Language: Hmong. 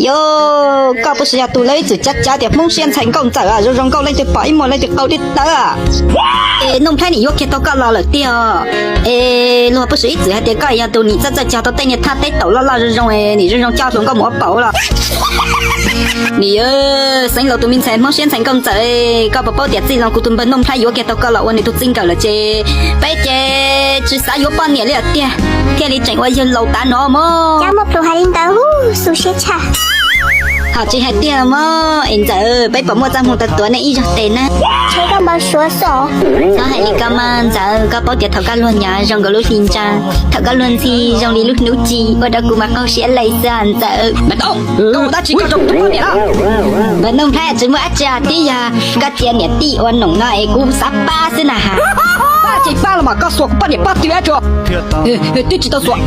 Yog koj puas yog tus lawv ib txwm cav cav tias Hmoob siab ntxhais nkauj ntxawm, zoo zoo nkauj leej twg pom ib muag leej twg qau tib tawb. Es Nuj Nplhaib nim yuav kiag tau koj los lawm tiag. Es luag puas ib txwm hais tias koj yog tus nim txawj txawj cog tau tej niag thaj teb taum loj loj zoo zoo, nim zoo zoo coj hluas nkauj mus ua paum los. Nim, xeev laus tus me ntxhais Hmoob siab ntxhais nkauj ntxawm, koj puas paub tias txij no kuv tus npawg Nuj Nplhaib yuav kiag tau koj los ua nws tus txij nkawm lawm ces peb ces tsis xav yuav poj niam li lawm tiag, thiaj li tseem ua yawg laus tav no mog. Cov muaj plhus hais li ntawd, xu siab tshaj. Ho tsis hais tiag mog, es Ntxawm, peb puas muaj txoj hmoo tuav nej ib zaug tes na? Txhob hais li ko mas Ntxawm, koj paub tias thaum koj luag nyav zoo nkaus lub hli ntsa, thaum koj luag ntxhi zoo li lub hnub ci, ua rau kuv mas qaug siab lees xwb Ntxawm. Mas tau, koj ua dab tsi koj zoo tus poj niam na? Npawg Nuj Nplhaib tsis muaj dab tsi, twb yog koj cia niam tij ua noom no es kuv xav pab xwb na has. Pab ces pab los mas koj xuas kuv poj niam pob tw tso. Twb tsis tau xuas.